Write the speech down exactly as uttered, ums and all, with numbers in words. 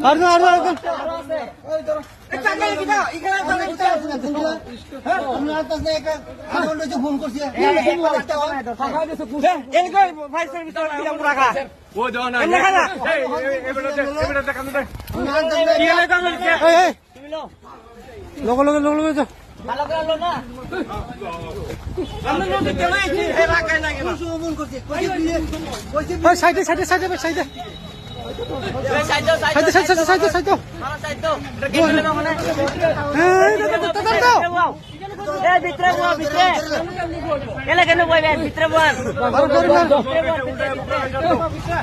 Arda, arda, arda. Phone করছি। এই, এই। লগে, লগে, লগে, লগে যাও। এই, সাইডে, সাইডে, সাইডে, সাইডে। সাইডে, সাইডে, সাইডে, সাইডে। এই, এই, দাদা, দাদা, দাদা। এই, ভিতরে বল, ভিতরে। এলে কেন বলবেন? ভিতরে বল। বারো, বারো, বারো। ভিতরে বল, ভিতরে, ভিতরে।